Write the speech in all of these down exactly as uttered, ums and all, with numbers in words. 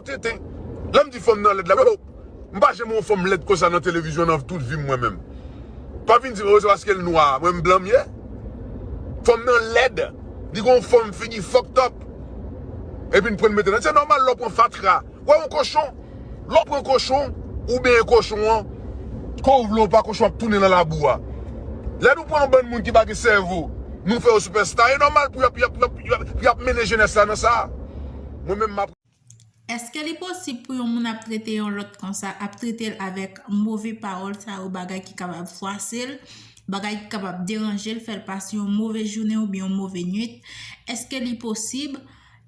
Tenten. Lè m di fanm nan lèd la, m pa janm wè yon fanm lèd konsa nan televizyon nan tout vi m mwen menm. Pa vin di m, oh, se paske l nwa, mwen m blan m ye. Fanm nan lèd. Li gon fòm figi fucked up. Epi n pran l mete nan. Se nòmal lè w pran fatra. Wè yon kochon. Lè w pran kochon, ou benyen kochon an, ke w vle ou pa kochon ap tounen nan labou a. Lè nou pran yon bann moun ki pa gen sèvo, nou fè yo sipèsta, e nòmal pou y ap, y ap, y ap, y ap, y ap mennen jenès la nan sa. Mwen menm m ap Èske li posib pou yon moun ap trete yon lòt konsa, ap trete l avèk move pawòl sa yo, bagay ki kapab fwase l, bagay ki kapab deranje l, fè l pase yon move jounen oubyen yon move nuit? Èske li posib?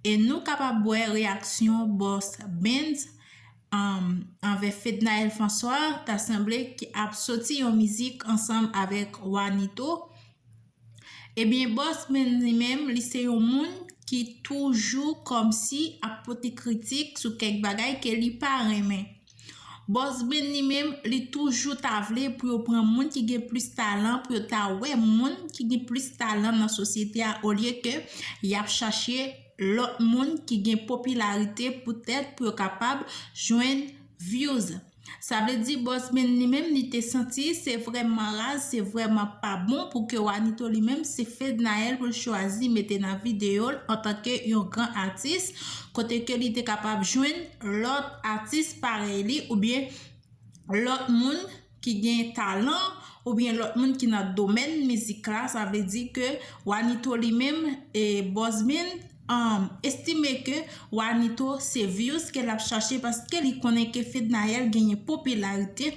E nou kapab wè reyaksyon Boss Benz um, anvè Fednaelle François, ta sanble ki ap soti yon mizik ansanm avèk Wanito. Ebyen, Boss Benz li menm, li se yon moun ki toujou kòmsi ap pote kritik sou kèk bagay ke li pa renmen. Boss Benz li menm, li toujou ta vle pou yo pran moun ki gen plis talan, pou yo ta wè moun ki gen plis talan nan sosyete a, olye ke y ap chache lòt moun ki gen popilarite poutèt pou yo kapab jwenn views. Sa vle di Boss Benz li menm, li te santi se vrèman raz, se vrèman pa bon pou ke Wanito li menm, se Fednaelle pou l chwazi mete nan videyo l antanke yon gran atis, kote ke li te kapab jwenn lòt atis parèy li oubyen lòt moun ki gen talan oubyen lòt moun ki nan domèn mizik la. Sa vle di ke Wanito li menm, e Boss Benz, um, estime ke Wanito se views ke l ap chache paske li konnen ke Fednaelle genyen popilarite.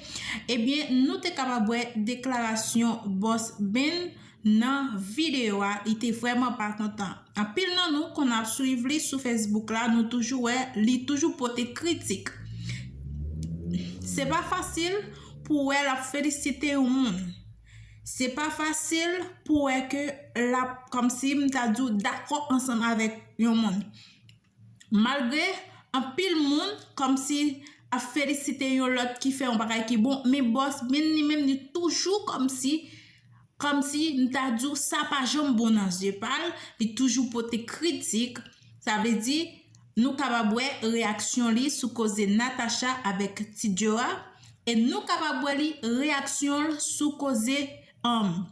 Ebyen, nou te kapab wè deklarasyon Boss Benz nan videyo a, li te vrèman pa kontan. Anpil nan nou konn ap swiv li sou Facebook la, nou toujou wè li toujou pote kritik. Se pa fasil pou wè l ap felisite yon moun. Se pa fasil pou wè ke l ap, kòmsi m ta di w, dakò ansanm avèk yon moun. Malgre anpil moun kòmsi ap felisite yon lòt ki fè yon bagay ki bon, men Boss Benz li menm, li toujou kòmsi, kòmsi m ta di w, sa pa janm bon nan zye pa l, li toujou pote kritik. Sa vle di, nou kapab wè reyaksyon li sou koze Natacha avèk Ti Joe a, e nou kapab wè li reyaksyon l sou koze, um,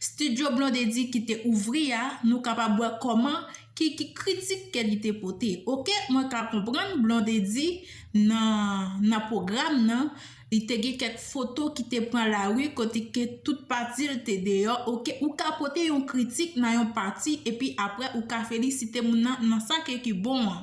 Studio Blondedy ki te ouvri a, nou kapab wè kòman ki, ki kritik ke li te pote. Oke, mwen ka konprann Blondedy nan, nan pwogram nan, li te gen kèk foto ki te pran lari kote ke tout pati l te deyò. Oke, ou ka pote yon kritik nan yon pati epi aprè ou ka felisite moun nan nan sa ke ki bon an.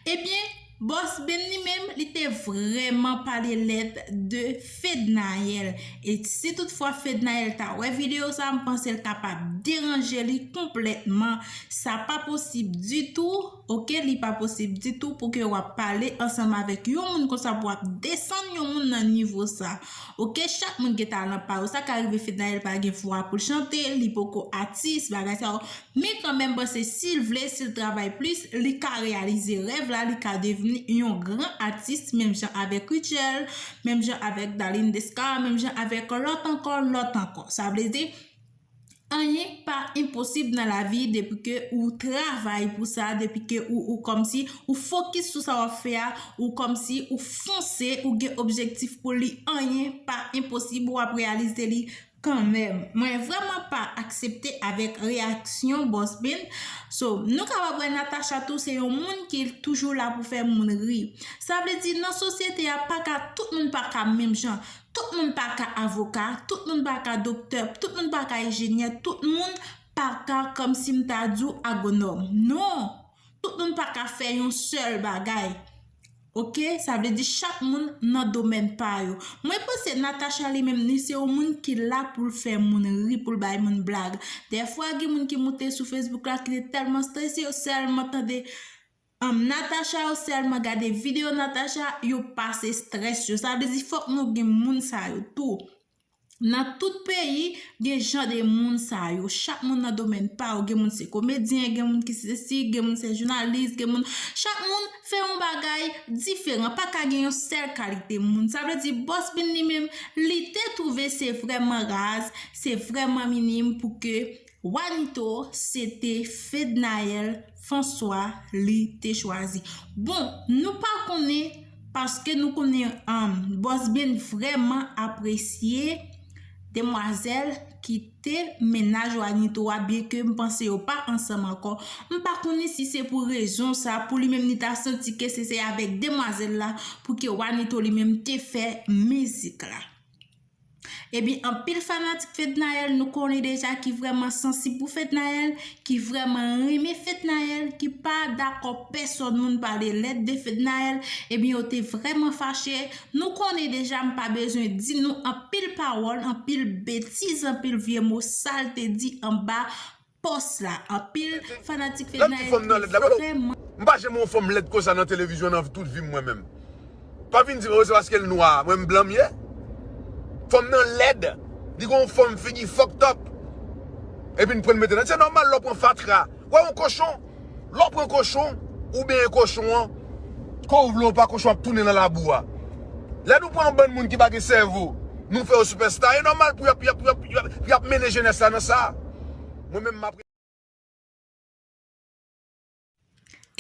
Ebyen, Boss Benz li menm, li te vrèman pale lèd de Fednaelle. E si toutfwa Fednaelle ta wè videyo sa, m panse l kapab deranje li konplètman. Sa pa posib ditou, oke, li pa posib ditou pou ke w ap pale ansanm avèk yon moun konsa, pou w ap desann yon moun nan nivo sa. Oke, chak moun gen talan pa yo. Sa ka rive Fednaelle pa gen vwa pou l chante, li poko atis, bagay sa yo. Men kanmenm, m panse si l vle, si l travay plis, li ka reyalize rèv la, li ka devni yon gran atis, menm jan avèk Rutshelle, menm jan avèk Darline Desca, menm jan avèk lòt ankò, lòt ankò. Sa vle di, anyen pa enposib nan lavi depi ke ou travay pou sa, depi ke ou, ou kòmsi ou fokis sou sa w ap fè a, ou kòmsi ou fonse, ou gen objektif pou li, anyen pa enposib, w ap reyalize li kanmenm. Mwen vrèman pa aksepte avèk reyaksyon Boss Benz. So, nou kapab wè Natacha tou se yon moun ki toujou la pou fè moun ri. Sa vle di nan sosyete a pa ka, tout moun pa ka menm jan. Tout moun pa ka avoka, tout moun pa ka doktè, tout moun pa ka enjenyè, tout moun pa ka kòmsi m ta di w agwonòm. Non! Tout moun pa ka fè yon sèl bagay. Oke, sa vle di chak moun nan domèn pa yo. Mwen panse Natacha li menm, li se yon moun ki la pou l fè moun ri, pou l bay moun blag. Dèfwa gen moun ki moute sou Facebook la ki te tèlman strese, yo sèlman tande, um, Natacha, yo sèlman gade videyo Natacha, yo pase strès yo. Sa vle di fòk nou gen moun sa yo tou. Nan tout peyi, gen jan de moun sa yo. Chak moun nan domèn pa yo. Gen moun se komedyen, gen moun ki se sesi, gen moun se jounalis, gen moun, chak moun fè yon bagay diferan. Pa ka gen yon sèl kalite moun. Sa vle di Boss Benz li menm, li te twouve se vrèman raz, se vrèman minim pou ke Wanito se te Fednaelle François li te chwazi. Bon, nou pa konnen, paske nou konnen, um, Bòs Ben vrèman apresye demwazèl ki te mennaj Wanito a, byenke m panse yo pa ansanm ankò. M pa konnen si se pou rezon sa, pou li menm li ta santi ke se, se avèk demwazèl la pou ke Wanito li menm te fè mizik la. Ebyen, anpil fanatik Fednaelle, nou konnen deja ki vrèman sansib pou Fednaelle, ki vrèman renmen Fednaelle, ki pa dakò pèsòn moun pale lèd de Fednaelle, ebyen, yo te vrèman fache. Nou konnen deja, m pa bezwen di nou anpil pawòl, anpil betiz, anpil vye mo sal te di anba pòs la. Anpil fanatik Fednaelle te vrèman. M pa janm wè yon fanm lèd konsa nan televizyon nan tout vi m mwen menm. Pa vin di m, oh, se paske l nwa, mwen m blan m ye. Fanm nan lèd. Li gon yon fòm figi fucked up. Epi n pran mete nan. Se nòmal lè w pran fatra. Wè yon kochon. Lè w pran kochon, oubyen e kochon an, ke w vle w pa kochon ap tounen nan labou a. Lè nou pran yon bann moun ki pa gen sèvo, nou fè yo sipèsta, e nòmal pou y ap, y ap, y ap, y ap, y ap mennen jenès la nan sa. Mwen menm m ap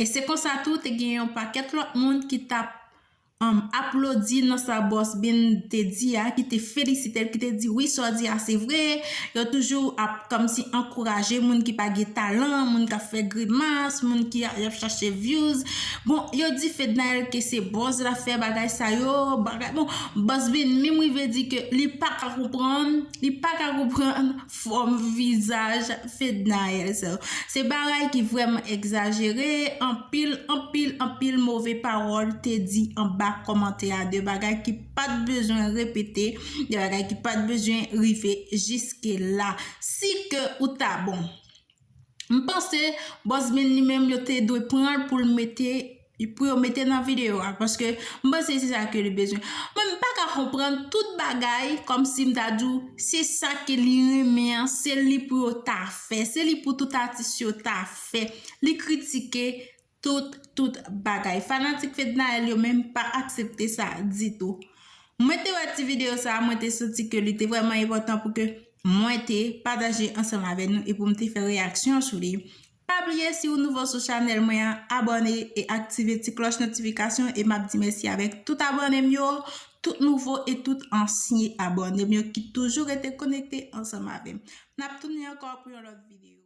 E se konsa tou te gen yon pakèt lòt moun ki t ap um, aplodi nan sa Bòs Ben te di a, ki te felisite l, ki te di wi, sa w di a se vre. Yo toujou ap kòmsi ankouraje moun ki pa gen talan, moun k ap fè grimas, moun ki ap, y ap chache views. Bon, yo di Fednaelle ke se buzz l ap fè bagay sa yo, bagay, bon, Bòs Ben menm rive di ke li pa ka konprann, li pa ka konprann fòm vizaj Fednaelle. So, se bagay ki vrèman egzajere, anpil, anpil, anpil move pawòl te di anba kòmantè a, de bagay ki pa t bezwen repete, de bagay ki pa t bezwen rive jiske la. Si ke ou ta bon. M panse Bòs Ben li menm yo te dwe pran l pou l mete pou yo mete nan videyo a, paske m panse se sa ke li bezwen. Mwen m pa ka konprann tout bagay, kòmsi m ta di w se sa ke li renmen an, se li pou yo ta fè, se li pou tout atis yo ta fè. Li kritike tout, tout bagay. Fanatik Fednaelle yo menm pa aksepte sa ditou. Mwen te wè ti videyo sa a, mwen te santi ke li te vrèman enpòtan pou ke mwen te pataje ansanm avè nou e pou m te fè reyaksyon sou li. Pa bliye, si ou nouvo sou chanèl mwen an, abòne e aktive ti klòch notifikasyon e m ap di mèsi avèk tout abòne m yo, tout nouvo e tout ansyen abòne m yo ki toujou rete konekte ansanm avè m. N ap tounen ankò pou yon lòt videyo.